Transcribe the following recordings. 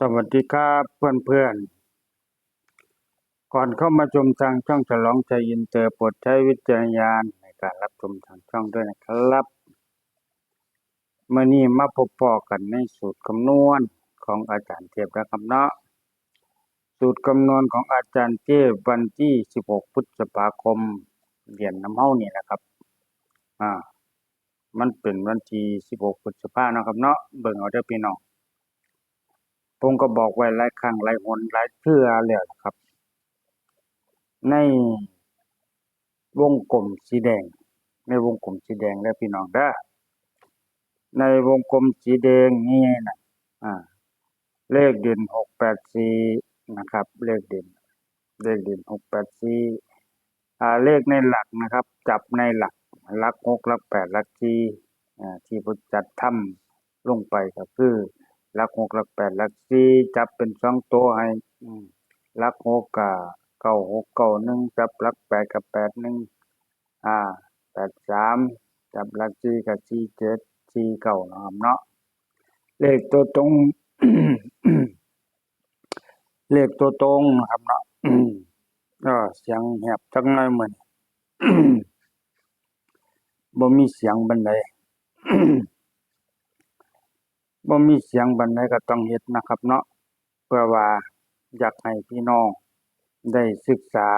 สวัสดีครับเพื่อนๆ ก่อนเข้ามาชมทางช่องฉลองชัยอินเตอร์ โปรดใช้วิจารณญาณในการรับชมทางช่องด้วยนะครับ มื้อนี้มาพบพ้อกันในสูตรคำนวณของอาจารย์เทพนะครับเนาะ สูตรคำนวณของอาจารย์เทพวันที่สิบหก พฤษภาคม เรียนนำเฮานี่แหละครับ อ่า มันเป็นวันที่สิบหก พฤษภาเนาะครับเนาะ เบิ่งเอาเด้อพี่น้อง ผมก็บอกไว้หลายครั้งหลายหนหลายเทื่อแล้วล่ะครับ ในวงกลมสีแดง ในวงกลมสีแดงเด้อพี่น้องเด้อ ในวงกลมสีแดงนี่นะ อ่า เลขเด่น หกแปดสี่ นะครับ เลขเด่น เลขเด่น หกแปดสี่ อ่า เลขในหลักนะครับ จับในหลัก หลักหก หลักแปด หลักสี่ อ่า ที่ผมจัดทำลงไปก็คือ หลักหก หลักแปด หลักสี่ จับเป็นสองตัวให้ อืม หลักหกก็ เก้าหก เก้าหนึ่ง จับหลักแปดก็ แปดหนึ่ง อ่า แปดสาม จับหลักสี่ก็ สี่เจ็ด สี่เก้า นะครับเนาะ เลขตัวตรง เลขตัวตรงนะครับเนาะ เออ เสียงแหบจักหน่อยมื้อนี้ บ่มีเสียงปานใด บ่มีเสียงปานใดก็ต้องเฮ็ดนะครับเนาะ เพื่อว่าอยากให้พี่น้องได้ศึกษา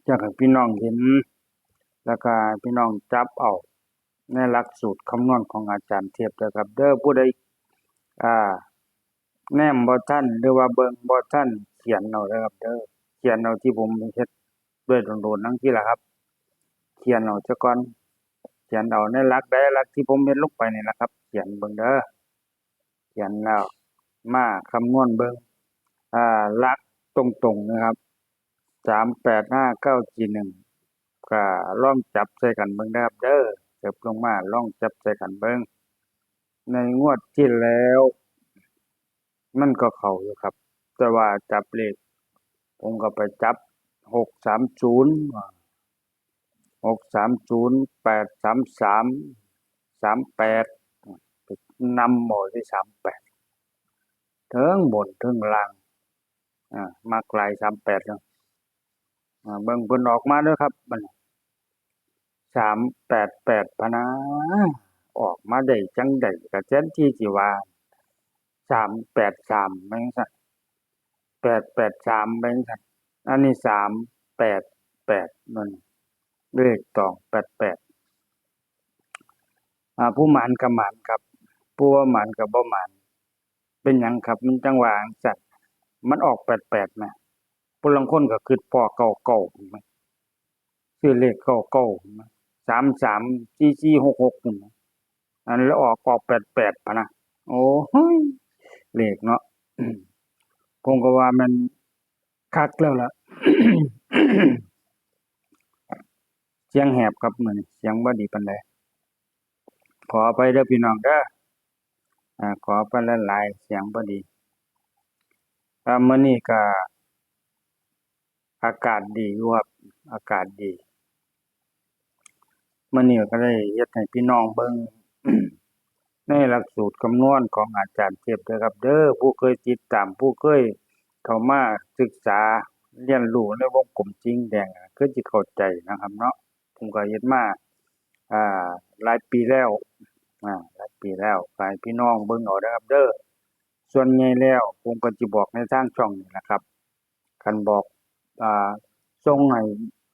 อยากให้พี่น้องเห็น แล้วก็ให้พี่น้องจับเอาในหลักสูตรคำนวณของอาจารย์เทพเด้อครับเด้อ ผู้ใด อ่า แนมบ่ทัน หรือว่าเบิ่งบ่ทัน เขียนเอาเด้อครับเด้อ เขียนเอาที่ผมเฮ็ดไว้โดนๆ จั่งซี้ล่ะครับ เขียนเอาซะก่อน เขียนเอาในหลักใดหลักที่ผมเฮ็ดลงไปนี่ล่ะครับ เขียนเบิ่งเด้อ เขียนแล้วมาคำนวณเบิ่ง อ่า หลักตรงๆ นะครับ สามแปดห้าเก้าสี่หนึ่ง ก็ลองจับใส่กันเบิ่งนะครับเด้อ จับลงมาลองจับใส่กันเบิ่ง ในงวดที่แล้วมันก็เข้าอยู่ครับ แต่ว่าจับเลข ผมก็ไปจับ หกสามศูนย์ หกสามศูนย์ แปดสามสาม สามแปด ไปนำเอาที่ สามแปด เทิงบนเทิงล่าง อ่า มักหลาย สามแปด เนาะ อ่า เบิ่งเพิ่นออกมาเด้อครับ บัดนี้ สามแปดแปด พะนา ออกมาได้จั่งใด ก็แทนที่สิว่า สามแปดสาม ไปจั่งซั้น แปดแปดสาม ไปจั่งซั้น อันนี้ สามแปดแปด นั่น เลขตอง แปดแปด อ่า ผู้หมานก็หมานครับ ผู้บ่หมานก็บ่หมาน เป็นหยังครับ มันจั่งว่าจั่งซั้น มันออก แปดแปด นะ ผู้ลางคนก็คิดพ้อ เก้าเก้า เห็นไหม ซื้อเลข เก้าเก้า เห็นไหม สามสาม สี่สี่ หกหก เห็นไหม อันแล้วออก ออก แปดแปด พะนะ โอ้ย เลขเนาะ ผมก็ว่าแม่นคักแล้วล่ะ เสียงแหบครับมื้อนี้ เสียงบ่ดีปานใด ขออภัยเด้อพี่น้องเด้อ อ่า ขออภัยหลายๆ เสียงบ่ดี อ่า มื้อนี้ก็อากาศดีอยู่ครับ อากาศดี มื้อนี้ก็ได้เฮ็ดให้พี่น้องเบิ่ง ในหลักสูตรคำนวณของอาจารย์เทพเด้อครับเด้อ ผู้เคยติดตาม ผู้เคยเข้ามาศึกษาเรียนรู้ในวงกลมสีแดง คือสิเข้าใจนะครับเนาะ ผมก็เฮ็ดมา อ่า หลายปีแล้ว อ่า หลายปีแล้ว ก็ให้พี่น้องเบิ่งเอาเด้อครับเด้อ ส่วนใหญ่แล้วผมก็สิบอกในทางช่องนี่แหละครับ คันบอก อ่า ส่งให้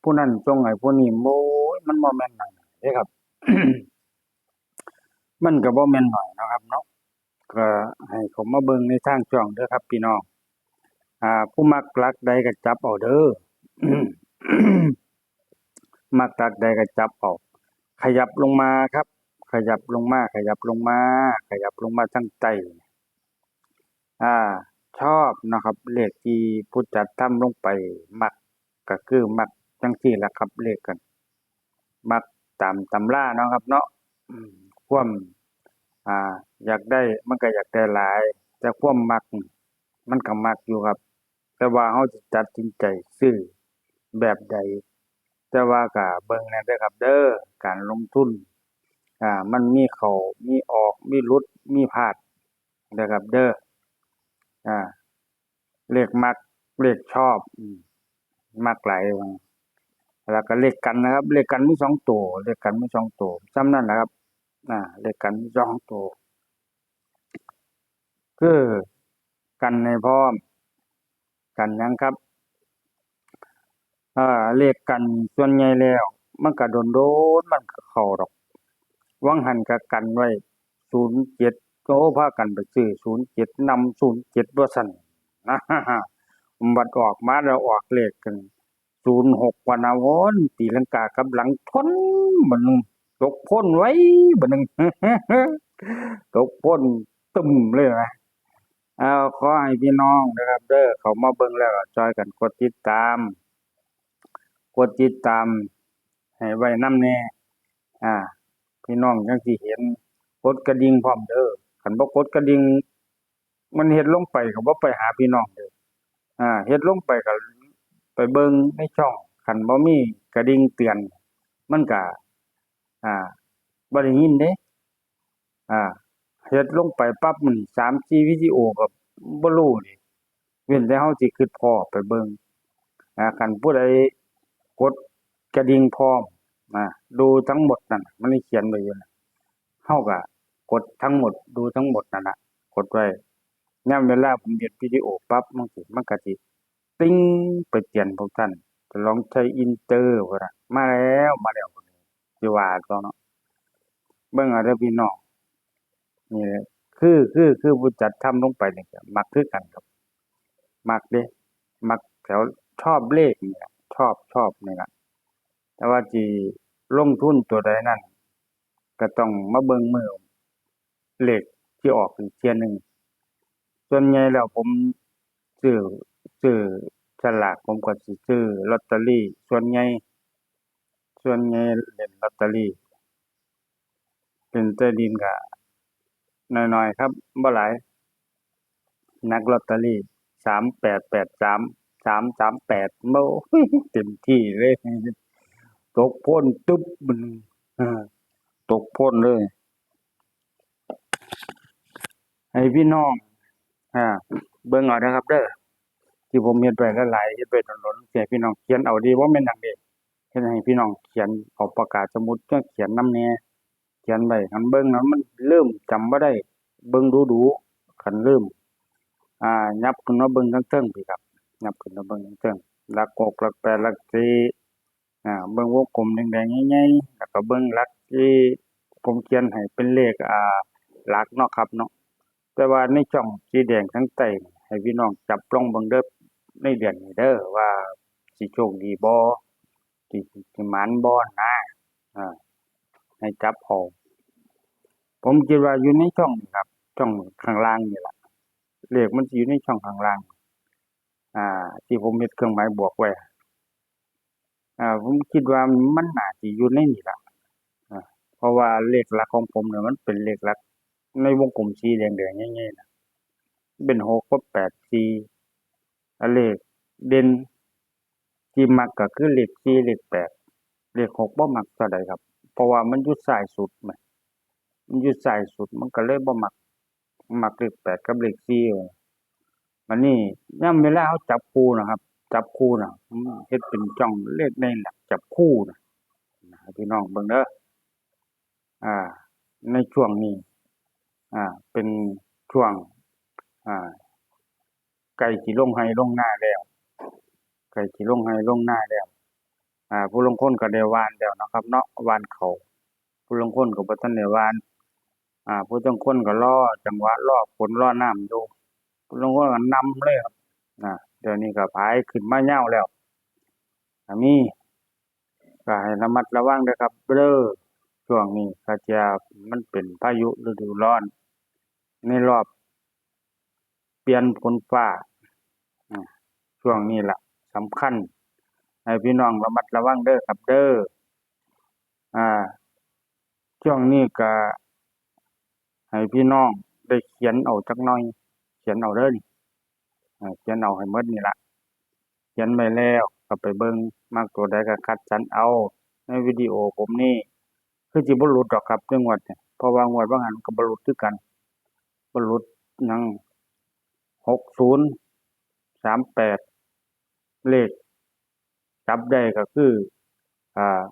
ผู้นั้น ส่งให้ผู้นี้ โอ้ย มันบ่แม่นน้อยเด้ครับ มันก็บ่แม่นน้อยเนาะครับเนาะ ก็ให้เข้ามาเบิ่งในทางช่องเด้อครับพี่น้อง อ่า ผู้มักหลักใดก็จับเอาเด้อ มักหลักใดก็จับเอา ขยับลงมาครับ ขยับลงมา ขยับลงมา ขยับลงมาทางใต้ อ่า ชอบเนาะครับ เลขที่ผู้จัดทำลงไปมัก ก็คือมักจั่งซี้ล่ะครับ เลขกัน มักตามตำราเนาะครับเนาะ อืม ความ อ่า อยากได้มันก็อยากได้หลาย แต่ความมักนี่มันก็มักอยู่ครับ แต่ว่าเราสิตัดสินใจซื้อแบบใด แต่ว่าก็เบิ่งแหน่เด้อครับเด้อ การลงทุน อ่า มันมีเข้า มีออก มีหลุด มีพลาดเด้อครับเด้อ ອ່າ ເລກມັກ ເລກຊອບ ອືມ ມັກຫຼາຍວ່າ ແລ້ວກໍເລກກັນນະຄັບ ເລກກັນມີສອງໂຕ ເລກກັນມີສອງໂຕ ສ່ຳນັ້ນລະຄັບ ອ່າ ເລກກັນມີສອງໂຕ ຄືກັນໃຫ້ພ້ອມ ກັນຫຍັງຄັບ? ເອີ ເລກກັນສ່ວນໃຫຍ່ແລ້ວ ມັນກະດົນໆ ມັນກະເຂົ້າດອກ ຫວ່າງຫັ້ນກະກັນໄວ້ ສູນເຈັດ ໂອ້ ພາກັນໄປຊື້ສູນເຈັດນຳ ສູນເຈັດວ່າຊັ້ນ ບັດອອກມາແລ້ວອອກເລກກັນ ສູນຫົກ ວ່ານະ ໂອ້ຍ ຕີລັງກາກັບຫຼັງທົນ ບັດໜຶ່ງ ຕົກໂພນໄວ ບັດໜຶ່ງ ຕົກໂພນຕຶ້ມເລີຍນະ. ເອົາ ຂໍໃຫ້ພີ່ນ້ອງນະຄັບເດີ ເຂົ້າມາເບິ່ງແລ້ວກໍຊ່ອຍກັນກົດຕິດຕາມ ກົດຕິດຕາມໃຫ້ໄວ້ນຳແດ່ ອ່າ ພີ່ນ້ອງຈັ່ງຊິເຫັນ ກົດກະດິ່ງພ້ອມເດີ ຄັນບໍ່ກົດກະດິ່ງ ມັນເຮັດລົງໄປກໍບໍ່ໄປຫາພີ່ນ້ອງເດີ ອ່າ ເຮັດລົງໄປກໍໄປເບິ່ງໃນຊ່ອງ ຄັນບໍ່ມີກະດິ່ງເຕືອນ ມັນກະ ອ່າ ບໍ່ໄດ້ຍິນເດ້ ອ່າ ເຮັດລົງໄປປັບ ມັນສາມສີ່ວິດີໂອກໍບໍ່ຮູ້ເດ້ ເວັ້ນແຕ່ເຮົາຊິຄິດພໍ້ໄປເບິ່ງ ອ່າ ຄັນຜູ້ໃດກົດກະດິ່ງພ້ອມ ອ່າ ດູທັງໝົດນັ້ນ ມັນໄດ້ຂຽນໄວ້ຢູ່ນະ ເຮົາກໍກົດທັງໝົດ ດູທັງໝົດນັ້ນລະ ກົດໄວ້ ຍາມເວລາຜົມເຮັດວິດີໂອປັບ ມັນຊິ ມັນກໍຊິຕິງໄປເຕືອນພວກທ່ານ ຈະລອງໃຊ້ອິນເຕີພຸ້ນນະ ມາແລ້ວ ມາແລ້ວ ຊິວ່າຕົວະເນາະ ເບິ່ງເອົາເດີພີ່ນ້ອງ ນີ້ແຫຼະ ຄື ຄື ຄືຜູ້ຈັດທຳລົງໄປນີ້ກໍມັກຄືກັນຄັບ ມັກເດ້ ມັກແຖວ ຊອບເລກນີ້ລະ ຊອບ ຊອບນີ້ລະ ແຕ່ວ່າຊິລົງທຶນຕົວໃດນັ້ນ ກໍຕ້ອງມາເບິ່ງມື້ເລກທີ່ອອກອີກເທື່ອໜຶ່ງ ສ່ວນໃຫຍ່ແລ້ວຜົມຊື້ ຊື້ສະຫຼາກ ຜົມກໍຊິຊື້ລອດເຕີຣີ ສ່ວນໃຫຍ່ ສ່ວນໃຫຍ່ເລ່ນລອດເຕີຣີ ເລ່ນໃຕ້ດິນກໍໜ້ອຍໆ ຄັບ ບໍ່ຫຼາຍ ນັກລອດເຕີຣີ ສາມແປດແປດສາມ ສາມສາມແປດ ໂອ້ຍ ເຕັມທີ່ເລີຍ ຕົກໂພນຕຶບ ມັນ ເອີ ຕົກໂພນເລີຍ ໃຫ້ພີ່ນ້ອງ ອ່າ ເບິ່ງເອົາເດີຄັບເດີ ທີ່ຜົມເຮັດໄວ້ຫຼາຍໆ ເຮັດໄວ້ດົນໆ ຊິໃຫ້ພີ່ນ້ອງຂຽນເອົາເດ້ ບໍ່ແມ່ນຫຍັງເດ້ ເຮັດໃຫ້ພີ່ນ້ອງຂຽນເອົາປາກກາສະໝຸດ ຂຽນນຳແດ່ ຂຽນໄວ້ ຄັນເບິ່ງແລ້ວມັນລືມ ຈຳບໍ່ໄດ້ ເບິ່ງດູໆ ຄັນລືມ ອ່າ ຫຍັບຂຶ້ນມາເບິ່ງທາງເທິງພີ້ຄັບ ຫຍັບຂຶ້ນມາເບິ່ງທາງເທິງ ຫຼັກຫົກ ຫຼັກແປດ ຫຼັກສີ່ ອ່າ ເບິ່ງວົງກົມແດງໆ ໃຫຍ່ໆ ແລ້ວກໍເບິ່ງຫຼັກທີ່ຜົມຂຽນໃຫ້ເປັນເລກ ອ່າ ຫຼັກເນາະຄັບເນາະ ແຕ່ວ່າໃນຊ່ອງສີແດງທາງໃຕ້ນີ້ ໃຫ້ພີ່ນ້ອງຈັບລອງເບິ່ງເດີ ໃນເດືອນນີ້ເດີ ວ່າຊິໂຊກດີບໍ່ ຊິ ຊິໝານບໍ່ນະ ອ່າ ໃຫ້ຈັບເອົາ ຜົມຄິດວ່າຢູ່ໃນຊ່ອງນີ້ຄັບ ຊ່ອງຂ້າງລ່າງນີ້ລະ ເລກມັນຊິຢູ່ໃນຊ່ອງຂ້າງລ່າງ ອ່າ ທີ່ຜົມເຮັດເຄື່ອງໝາຍບວກໄວ້ ອ່າ ຜົມຄິດວ່າມັນໜ້າຊິຢູ່ໃນນີ້ລະ ອ່າ ເພາະວ່າເລກຫຼັກຂອງຜົມນີ້ ມັນເປັນເລກຫຼັກໃນວົງກົມສີແດງໆ ໃຫຍ່ໆ ນະ ເປັນຫົກກັບແປດ ສີ່ ອ່າ ເລກເດັ່ນທີ່ມັກກໍຄືເລກສີ່ ເລກແປດ ເລກຫົກບໍ່ມັກເທົ່າໃດຄັບ ເພາະວ່າມັນຢູ່ຊ້າຍສຸດແໝ ມັນຢູ່ຊ້າຍສຸດ ມັນກໍເລີຍບໍ່ມັກ ມັກເລກແປດກັບເລກສີ່ ບາດນີ້ຍາມເວລາເຮົາຈັບຄູ່ນະຄັບ ຈັບຄູ່ນະ ເຮັດເປັນຊ່ອອງເລກໃນຫຼັກຈັບຄູ່ນະ ໃຫ້ພີ່ນ້ອງເບິ່ງເດີ ອ່າ ໃນຊ່ວງນີ້ ອ່າ ເປັນຊ່ວງ ອ່າ ໃກ້ຊິລົງໄຮ່ລົງນາແລ້ວ ໃກ້ຊິລົງໄຮ່ລົງນາແລ້ວ ອ່າ ຜູ້ລາງຄົນກໍໄດ້ຫວ່ານແລ້ວເນາະຄັບເນາະ ຫວ່ານເຂົ້າ ຜູ້ລາງຄົນກໍບໍ່ທັນໄດ້ຫວ່ານ ອ່າ ຜູ້ລາງຄົນກໍລໍຈັງຫວະ ລໍຝົນ ລໍນ້ຳຢູ່ ຜູ້ລາງຄົນກໍນຳເລີຍຄັບ ອ່າ ດຽວນີ້ກໍພາຍຂຶ້ນມາຍາວແລ້ວ ກໍມີ ກໍໃຫ້ລະມັດລະວັງເດີຄັບເດີ ຊ່ວງນີ້ກະເທື່ອມັນເປັນພາຍຸລະດູຮ້ອນ ໃນລອບປ່ຽນຝົນຟ້າ ອາ ຊ່ວງນີ້ລະສຳຄັນ ໃຫ້ພີ່ນ້ອງລະມັດລະວັງເດີຄັບເດີ ອາ ຊ່ວງນີ້ກະໃຫ້ພີ່ນ້ອງໄດ້ຂຽນເອົາຈັກໜ່ອຍ ຂຽນເອົາເດີນີ້ ເອີ ຂຽນເອົາໃຫ້ໝົດນີ້ລະ ຂຽນໄວ້ແລ້ວກໍໄປເບິ່ງ ມັກໂຕໃດກໍຄັດສັນເອົາ ໃນວິດີໂອຜົມນີ້ ຄືຊິບໍ່ຫຼຸດດອກຄັບໃນງວດນີ້ ເພາະວ່າງວດວ່າງຫັນກໍບໍ່ຫຼຸດຄືກັນ ບໍ່ຫຼຸດຫຍັງ ຫົກສູນ ສາມແປດ ເລກຈັບໄດ້ກໍຄື ອ່າ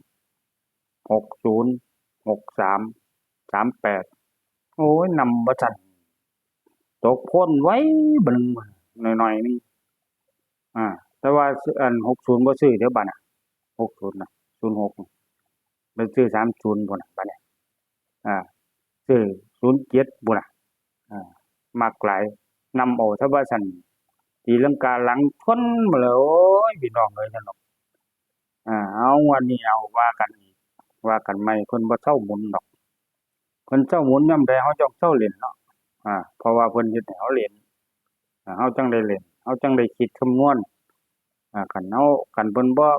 ຫົກສູນ ຫົກສາມ ສາມແປດ ໂອ້ຍ ນຳບໍ່ທັນ ຕົກໂພນໄວບາດໜຶ່ງ ໜ້ອຍໆໜຶ່ງ ອ່າ ແຕ່ວ່າອັນ ຫົກສູນ ບໍ່ຊື້ເດີ້ບາດນະ ຫົກສູນນະ ສູນຫົກ ໄປຊື້ ສາມສູນ ພຸ້ນນະບາດນີ້ ອ່າ ຊື້ ສູນເຈັດ ພຸ້ນນະ ອ່າ ມັກຫຼາຍ ນຳເອົາ ຖ້າວ່າຊັ້ນ ຕີລັງກາຫຼັງຊົນໝົດແລ້ວ ໂອ້ຍ ພີ່ນ້ອງເອີຍ ຊັ້ນດອກ ອ່າ ເອົາ ງວດນີ້ເອົາ ວ່າກັນອີກ ວ່າກັນໃໝ່ ເພິ່ນບໍ່ເຊົາໝູນດອກ ເພິ່ນເຊົາໝູນຍາມໃດ ເຮົາຈັ່ງເຊົາຫຼິ້ນເນາະ ອ່າ ເພາະວ່າເພິ່ນເຮັດໃຫ້ເຮົາຫຼິ້ນ ອ່າ ເຮົາຈັ່ງໄດ້ຫຼິ້ນ ເຮົາຈັ່ງໄດ້ຄິດຄຳນວນ ອ່າ ຄັນເຮົາ ຄັນເພິ່ນບໍ່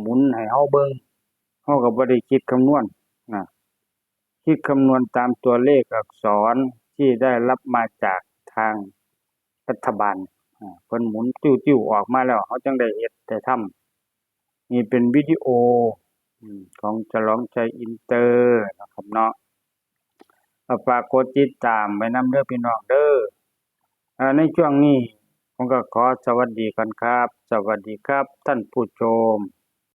ໝູນໃຫ້ເຮົາເບິ່ງ ເຮົາກໍບໍ່ໄດ້ຄິດຄຳນວນນະ ຄິດຄຳນວນຕາມຕົວເລກອັກສອນທີ່ໄດ້ຮັບມາຈາກທາງລັດຖະບານ ອ່າ ເພິ່ນໝູນຕິ້ວໆອອກມາແລ້ວ ເຮົາຈັ່ງໄດ້ເຮັດໄດ້ທຳ. ນີ້ເປັນວິດີໂອ ອືມ ຂອງສະຫຼອງໄຊອິນເຕີນະຄັບເນາະ ກໍຝາກກົດຕິດຕາມໄວ້ນຳເດີພີ່ນ້ອງເດີ ເອີ ໃນຊ່ວງນີ້ ຜົມກໍຂໍສະຫວັດດີກ່ອນຄັບ ສະຫວັດດີຄັບທ່ານຜູ້ຊົມ.